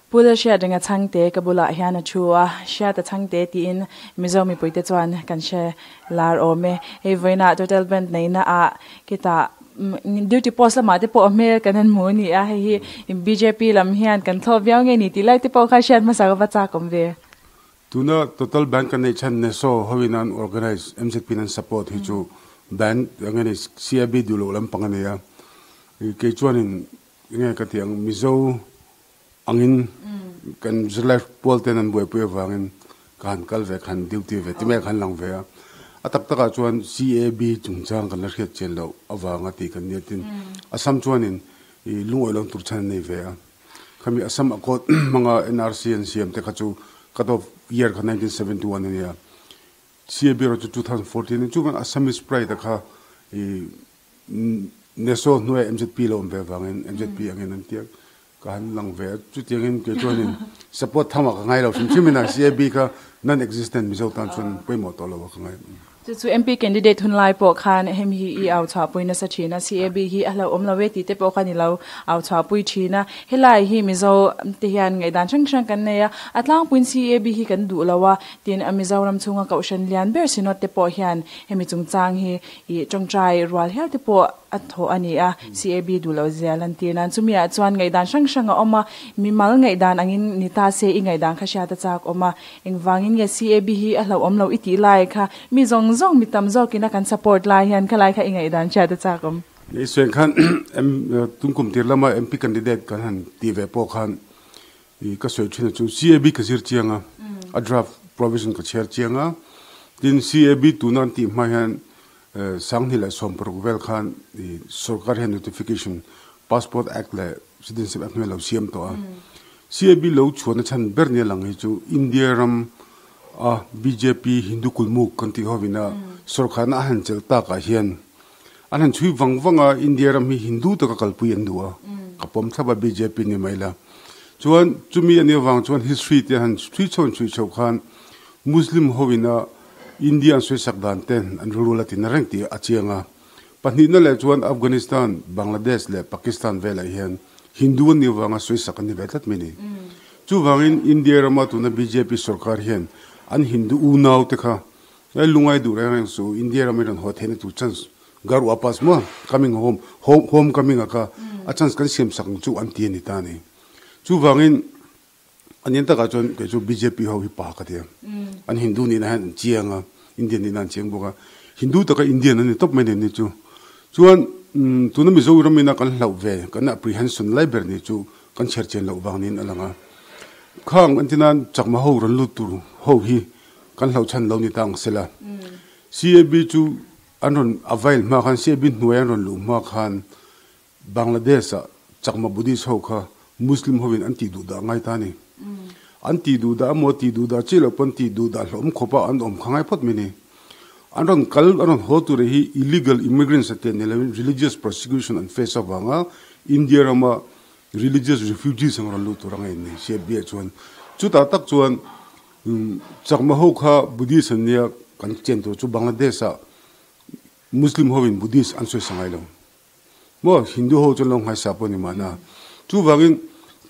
Pu Lalhriatrenga Chhangte ka bulah hian a thu a, Hriata Chhangte tiin Mizo mipuite chuan kan hre lar awm e. Hei vawiinah Total Band neihna ah khitah duty post lamah te pawh a hmel kan han hmu a ni a, hei hi bjp lam hian kan thlawp viau nge ni tih lai te pawh kha hriat hmasa ka va chak awm ve. Tuna Total Band kan neih chhan NESO hoin an organize MZP in an support hi chu band eng nge ni CIB duh loh lampang a ni a, kei chuanin eng nge ka tih ang Mizo angin kan zirlai pual ten an buaipui avangin ka han kal ve, ka han duty ve ti mai kha an lang ve a. A tak takah chuan CAB chungchang kan la hriat chian loh avanga tih kan nia tin Assam chuanin ih lungawi lo tur chhan an nei ve a. Khami Assam Accord hmanga NRC an siam te kha chu cut off year kha 1971 a nia. CAB erawh chu 2014 a ni. Chuvan Assamese pride a kha ih Neso hnuaiah MZP lo awm ve avangin MZP angin an tia ka han lang ve a, chutiangin kei chuanin support tham ah ka ngai lo hrim hrim in a CAB kha non existent Mizo tan chuan pawimawh tawh lo a ka ngai. Chu chu MP candidate hun lai pawh khan hemi hi i au chhuahpui nasa thin a, CAB hi a hlauhawm lo e tih te pawh khan i lo au chhuahpui thin a, helai hi Mizo te hian ngaihdan hrang hrang kan nei a, a tlangpuiin CAB hi kan duh lo a, tin Mizoram chhunga kohhran lian ber Synod te pawh hian hemi chungchang hi I tawngtai rual hial te pawh a thawh a ni a, CAB duh loh zia lantir nan chumi ah chuan ngaihdan hrang hrang a awm a, mimal ngaihdan angin ni ta se i ngaihdan kha hriat a chak awm a, engvangin nge CAB hi a hlauhawm loh i tih lai kha mi zawng zawng mi tam zawkin a kan support lai hian khalai kha i ngaihdan hriat a chak awm. Ni suan khan tung kum tir lama MP candidate kan han tih ve pawh khan i ka sawi thin a chu CAB ka zir chiang a, a draft provision ka chhiar chiang a, tin CAB tuna an tih hma hian Sanghnih leh 60 vel khan i sorkar hian notification Passport Act leh Citizenship Act hnuai lo siam tawh a. CAB lo chhuahna chhan ber nia lang hi chu India ram a bjp Hindu kulmuk kan tih hovina sorkarna a han chelh takah hian an han chhui vang vang a, India ram hi Hindu taka kalpui an duh a, ka pawm thlap a bjp ni mai la. Chuan chumi a nih avang chuan history te han chhui chho an chhui chho khan Muslim hovina India an sawisak dan ten an rilru la tina reng tih a chiang a. Pahnihna leh chuan Afghanistan, Bangladesh leh Pakistan velah hian Hindu an nih avanga sawisak an ni ve tlat mai ni. Chuvangin India rama tuna bjp sorkar hian an Hindu unau te kha He lungai duh reng reng chu India ram in rawn haw theihna tur chance gar wapas maw coming home home home coming a kha a chance kan siam sak ang chu an ti a ni ta a ni. Chuvangin a nen takah chuan kei chu bjp ho hi pa ka ti a, an Hindu nihna hian an chiang a, Indian nihna an chiang bawk a, Hindu taka Indian an ni tawp mai nen ni chu. Chuan tuna Mizoram ina kan hlauh ve kan apprehension lai ber ni chu kan chhiar chian loh vang niin a lang a. Khang entirnan chakma ho rawn lut tur ho hi Kan hlauhchhan lo ni ta ang sela. CAB chu an rawn avail hma khan CAB hnuai an rawn luh hma khan Bangladesh ah Chakma Buddhist ho kha Muslim hovin an tih duh dah ngai ta a ni. An tih duh dah emaw tih duh dah chiah loh pawn tih duh dah hlauhawm khawp a an awm kha ngai phawt mai ni. An rawn kal an rawn haw tur hi illegal immigrants a tih a ni loin religious persecution an face avanga India rama religious refugees ang rawn luh tur anga in ni CAB ah chuan. Chutah tak chuan Chakma ho kha Buddhist an nia kan chen tur chu Bangladesh ah Muslim ho in Buddhist an sawi sa ngai lo maw Hindu ho chuan lo nghaisa pawh ni mahna chuvangin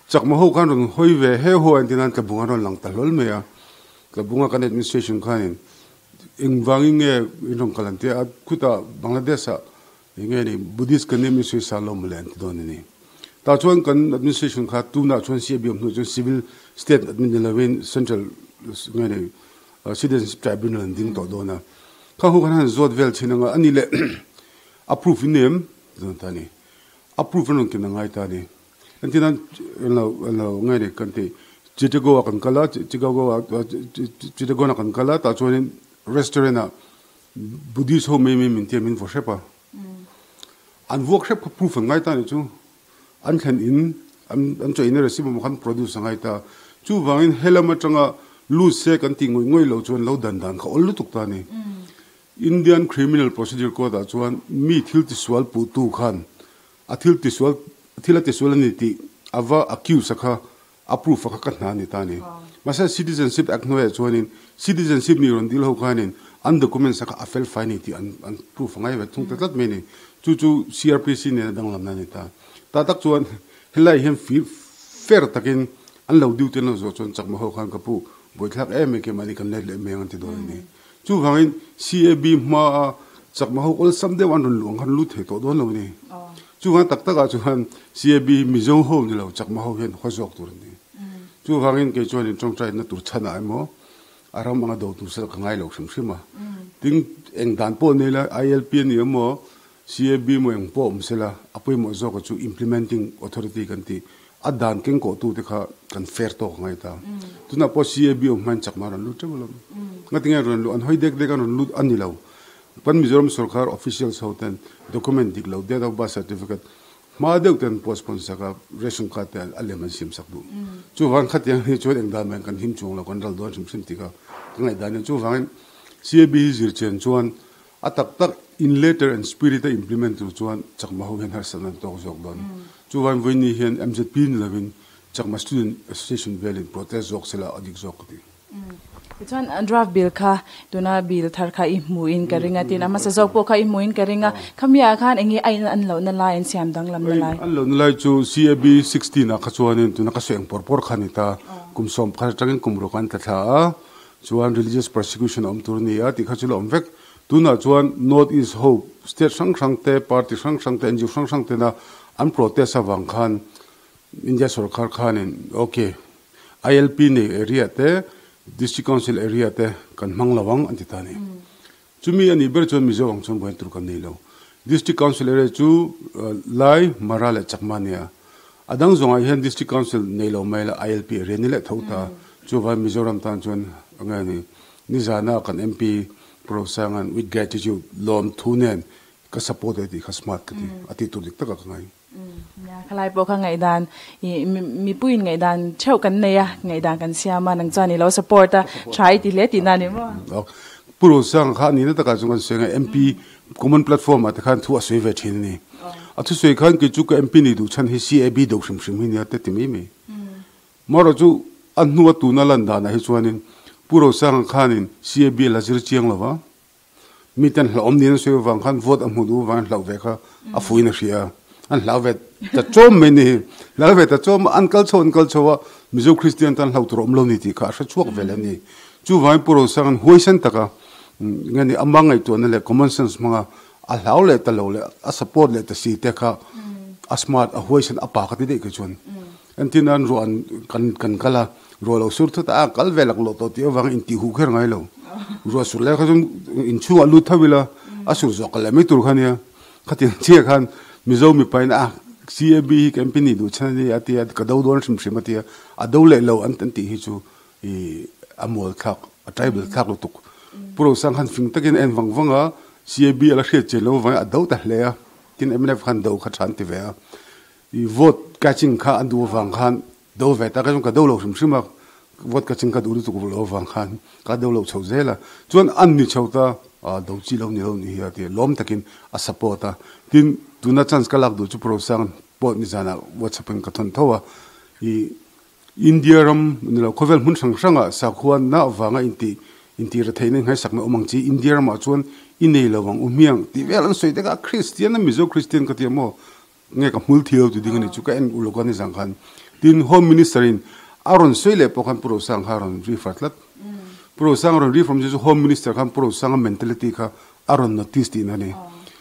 Chakma ho khan rawn hawi ve he ho a entir nan Tlabung an rawn lang ta hlawl mai a Tlabunga kan administration khanin engvangin nge in rawn kal an tia a khutah Bangladesh ah Eng nge ni Buddhist kan nia min sawi sa lo mawle an ti dawn a ni. Tah chuan kan administration kha tunah chuan CAB awm hnuah chuan civil state admin ni lovin central nge ni citizenship tribunal an ding tawh dawn a. Kha hu khan han zawt vel thin anga ani leh approve in nem ti dawn ta a ni. Approve an rawn ken a ngai ta a ni. Entirnan lo lo nge ni kan ti Chicago ah kan kal a Chicago ah Chittagong ah kan kal a tah chuanin restaurant ah Buddhist ho mai mai min tia min vaw hrep a, an vuak hrep kha proof an ngai ta nih chu, an thlen in an chaw in a recipe maw khan produce a ngai ta, chuvangin helam atanga lut se kan tih ngawih ngawih loh chuan lo dan dan kha awl lutuk ta a ni. Indian Criminal Procedure Code ah chuan mi thil tisual puhtu khan a thil tisual thil a tisual a ni tih a va accuse a kha A proof a kha ka hna a ni ta a ni. Mahse Citizenship Act hnuaiah chuanin citizenship ni rawn dil ho khanin an documents a kha a fel fai ni tih an an proof a ngai ve thung ta tlat mai a ni. Chu chu CRPC nena danglamna a ni ta. Ta tak chuan helai hian fir fair takin An lo duty an lo zawh chuan chakma ho khan ka pu buaithlak em em keimahni kan let leh mai ang an ti dawn a ni. Chuvangin CAB hmaa chakma ho awlsam deuh an rawn luh ang khan lut thei tawh dawn lo a ni. Chuvang tak takah chuan CAB hi Mizo ho ni lo chakma ho hian haw zawk tur a ni. Chuvangin kei chuanin tawngtaina tur chhanah emaw a ram anga do tur sel ka ngai lo hrim hrim a. Tin, eng dan pawh nei la ILP a ni emaw CAB maw eng pawh awm sela, a pawimawh zawka chu implementing authority kan tih, a dan keng kawhtute kha kan fair tawk a ngai ta. Tunah pawh CAB awm hmain chakma a rawn lut teuh alawm. Ngatinge rawn luh, an hawi dek dek a rawn lut a ni lo. Kan Mizoram sorkar officials ho ten document dik lo, date of birth certificate hma deuh ten postpone sak a, ration card te a lem an siam sak duh. Chuvang khatiang hi chuan eng dan mah in kan him chuang lo, kan ral dawn hrim hrim tih kha ka ngaihdan a ni. Chuvangin CAB hi zir chian chuan A tak tak in letter and spirit a implement tur chuan Chakma ho hian harsatna an tawk zawk dawn. Chuvain vawiini hian MZP ni lovin Chakma Student Association velin protest zawk sela a dik zawk ka ti. Tichuan draft bill kha tuna bill thar kha i hmuhin ka ring a, tin a hmasa zawk pawh kha i hmuhin ka ring a, khami ah khan enge a in an lohna lai an siam danglamna lai? An lohna lai chu CAB 16 ah kha chuanin tuna ka sawi ang pawr pawr kha a ni ta, kum 11 atangin kum ruk an tla thla a, Chuan religious persecution a awm tur a ni a tih kha chu la awm vek. Tunah chuan North East ho state hrang hrang te, party hrang hrang te, NGO hrang hrang tena an protest avang khan India sorkar khanin ok ILP nei area te, District Council area te kan hmang lo ang an ti ta a ni. Chumi a nih ber chuan Mizo ang chuan buaina tur kan nei lo. District Council area chu Lai, Mara leh Chakma a nia. A dang zawngah hian District Council nei lo mai la ILP area ni leh tho ta. Chuvangin Mizoram tan chuan a nge ni. Nizana kan MP Pu Rosanga'n with gratitude lawm thu nen ka support e tih kha smart ka ti. A tih tur dik takah ka ngai. Nia, khalai pawh kha ngaihdan i mipuiin ngaihdan theuh kan nei a, ngaihdan kan siam a, nang chuan i lo support a, tha i ti hle tihna a ni maw? Pu Rosang kha a nihna takah chuan kan sawi ang MP common platform ah te khan thu a sawi ve thin a ni. A thusawi khan kei chu ka MP nih duh chhan hi CAB do hrim hrim hi nia te ti mai mai. Marawh chu a hnua tuna lan danah hi chuanin Pu Rosanga khanin CAB a la zir chiang lo va, Miten hlauhawm niin an sawi avang khan vote a hmuh duh avangin hlauh ve kha a fuin a hria a, an hlau ve ta chawm mai ni hi. Hlau ve ta chawm a, an kal chho an kal chho a, Mizo Kristian tan hlauh tur a awm lo ni tih kha a hre chhuak ve leh a ni. Chuvangin Pu Rosang an huaisen taka nge ni ama ngaihtuahna leh common sense hmanga a hlau leh ta lo leh a support leh ta si te kha a smart a huaisen a pa ka ti daih kei chuan. Entir nan ruah an kan kan kal a, ruah lo sur thut a, a kal ve lak loh tawh tih avangin intih huh kher ngai lo. Ruah sur lai kha chuan inchhungah lut tho ila, a sur zawh kal leh mai tur kha nia. Khatiang chiah khan Mizo mipain a CAB hi ka MP nih duh chhan a ni a ti a, ka do dawn hrim hrim a ti a, a do leh lo an tih hi chu ih a mual thlak, a tribal thlak lutuk. Pu Rosang khan fing takin a en vang vang a, CAB a la hriat chian loh avangin a do ta hle a, tin mnf khan do kha tha an ti ve a. I vote catching kha an duh avang khan do ve ta ka chuan ka do lo hrim hrim a, vote catching ka duh lutuk lo avang khan ka do lo chho zel a, chuan an ni chho ta ah do chi lo ni lo ni hi a ti a, lawm takin a support a, tin tuna chance ka lak duh chu Prosang pawh nizanah whatsapp in ka thawn tho a, i India ram ni lo khawvel hmun hrang hrangah sakhua na avanga intih intih retheihna innghaisakna awm ang chi India ramah chuan i nei lo ang u hmiang tih vel an sawi tek a, Christian a Mizo Christian ka ti a maw Nge ka hmul thil ti ding a ni chu ka en uluk a ni zang khan. Tin, Home Minister in a rawn sawi leh pawh khan Pu Rosang kha a rawn refer tlat. Pu Rosang a rawn refer chu Home Minister khan Pu Rosanga mentality kha a rawn notice tihna a ni.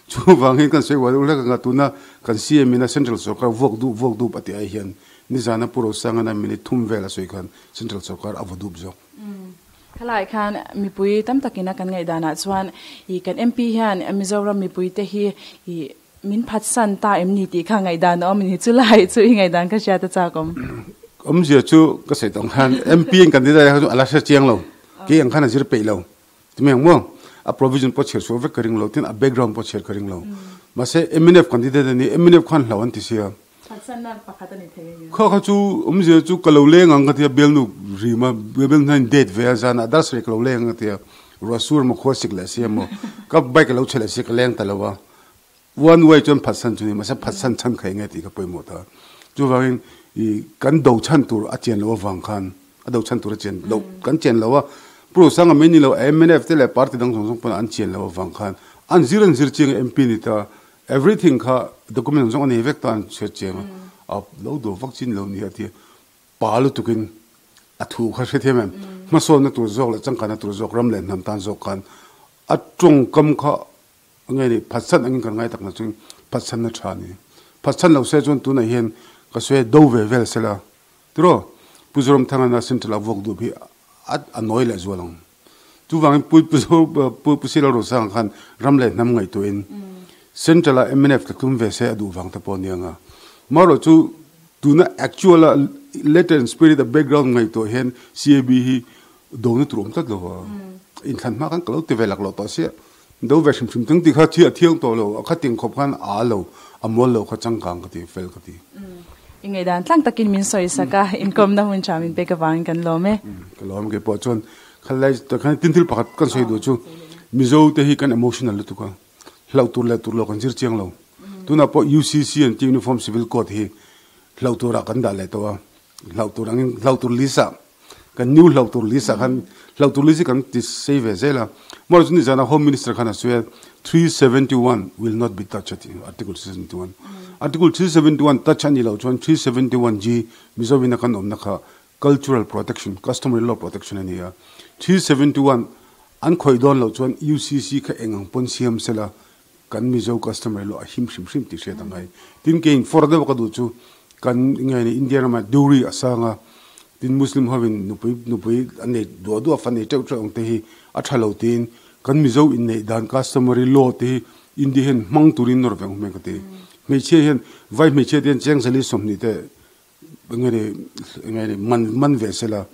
Chuvangin kan sawi uar hlek anga tuna kan CM in a Central Sorkar vuak dup vuak dup a tih ai hian nizana Pu Rosangana minute thum vel a sawi khan Central Sorkar a vaw dup zawk. Khalai khan mipui tam takina kan ngaihdanah chuan i kan MP hian Mizoram mipuite hi i Min phatsan ta em ni tih kha ngaihdan a awm a ni. Chu lai chu i ngaihdan ka hriat a chak awm. Awmzia chu ka sawi tawh ang khan MP in candidate kha chu a la hre chiang lo. Kei ang khan a zir peih lo. Ti mai ang maw? A provision pawh chhiar chhuah vek ka ring lo, tin a background pawh chhiar ka ring lo. Mahse mnf candidate a ni, mnf khan hlau an ti sia. Phatsanna pakhat a ni thei a ni. Kha kha chu awmzia chu ka lo leng ang ka tia bialnu rim a, bialnu hian date ve a zanah dar sarih ka lo leng ang ka tia ruah sur maw khua sik leh sia maw ka bike a lo chhe leh sia ka leng ta lo a. One way chuan phatsan chu ni mahse phatsan chhan kha enge tih kha pawimawh ta. Chuvangin i kan do chhan tur a chian loh avang khan a do chhan tur a chian loh kan chian lo a, Pu Rosanga mai ni lo mnf te leh party dang zawng zawng pawn an chian loh avang khan an zir an zir chiang a MP ni ta everything kha document zawng a nei vek ta an chhiat chiang a, a lo do vak chin lo ni a ti a. Pa lutukin a thu kha hrethiam em? Hmasawnna tur zawk leh changkanna tur zawk ram leh hnam tan zawk khan a tawngkam kha nge ni phatsan angin kan ngai takna chuan phatsanna tha a ni. Phatsan lo se chuan tunah hian ka sawi do ve vel sela tiraw Pu Zoramthangana Central a vuak duh hi a nawi leh zual ang. Chuvangin Pu Pu Silo Rosanga khan ram leh hnam ngaihtuahin Central ah mnf tla tum ve se a duh vang te pawh a ni ang a. Marawh chu tuna actual a letter and spirit a background ngaihtuah hian CAB hi dona tur awm tlat lo a. Inthlan hma khan ka lo ti ve lak lo tawh sia. Do ve hrim hrim tang ti kha thi a thiang tawh lo a khating khawp khan a lo a mual lo kha changkang ka ti fel ka ti. I ngaihdan tlang takin min sawi sak a, inkawmna hun tha min pek avangin kan lawm e. Ka lawm kei pawh chuan khalai khan tin thil pakhat kan sawi duh chu Mizo te hi kan emotional lutuk a, hlauh tur leh tur lo kan zir chiang lo. Tunah pawh UCC an tih Uniform Civil Code hi hlauh turah kan dah leh tawh a, hlauh tur angin hlauh tur list ah kan new hlauh tur list ah khan hlauh tur list hi kan ti sei ve zel a. Amaherawhchu nizan ah Home Minister khan a sawi a, 371 will not be touched a ti, Article 371. Article 371 touch a nih loh chuan 371 G Mizo in a kan awmna kha cultural protection, customary law protection a ni a. 371 an khawih dawn loh chuan UCC kha eng ang pawn siam sela kan Mizo customary law a him hrim hrim tih hriat a ngai. Tin keiin for deuh ka duh chu kan nge ni India ramah dowry a sang a, tin Muslim hovin nupui nupui an nei duah duah fa nei teuh teuh ang te hi a tha lo tiin kan Mizo inneih dan customary law te hi India hian hmang turin nawr ve ang hmel ka ti. Hmeichhia hian vai hmeichhia te hian cheng zali 20 te nge ni nge ni man man ve sela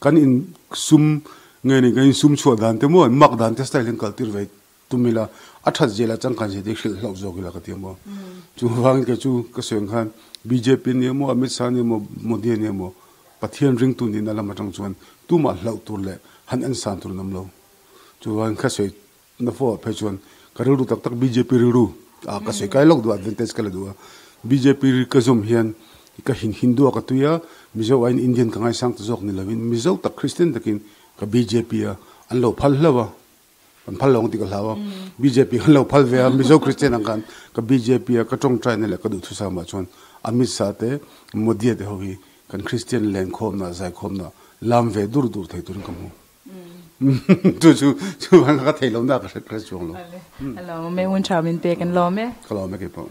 kan in sum nge ni kan in sum chhuah dan te maw mak dan te style hian kal tir ve Tum ila, a that zel a changkan zia te hrilh hlauh zawk ila ka ti emaw. Chuvangin kei chu ka sawi ang khan bjp ni emaw, Amit Shah ni emaw, Modi ni emaw Pathian ringtu nihna lam atang chuan tumah hlauh tur leh han en san tur an awm lo. Chuvangin ka sawi na fo ah phei chuan ka rilru tak tak bjp rilru ah ka sawi kai lawk duh a, advantage ka la duh a. Bjp ka zawm hian ka hin Hindu ah ka tui a, Mizo aiin Indian ka ngaisang ta zawk ni lovin Mizo tak Christian takin ka bjp a an lo phal hlauh a. Kan phal lo ang tih ka hlau a, bjp kan lo phal ve a, Mizo Christian ang khan ka bjp a ka tawngtaina leh ka duhthusam ah chuan Amit Shah te Modi te ho hi kan Christian lenkhawmna zaikhawmna lam ve dur dur thei turin ka hmu. Chu chu chu ka thei lo na ka hre chuang lo. Hello, me hun tha min pe kan lawm e. Ka lawm e keipawh.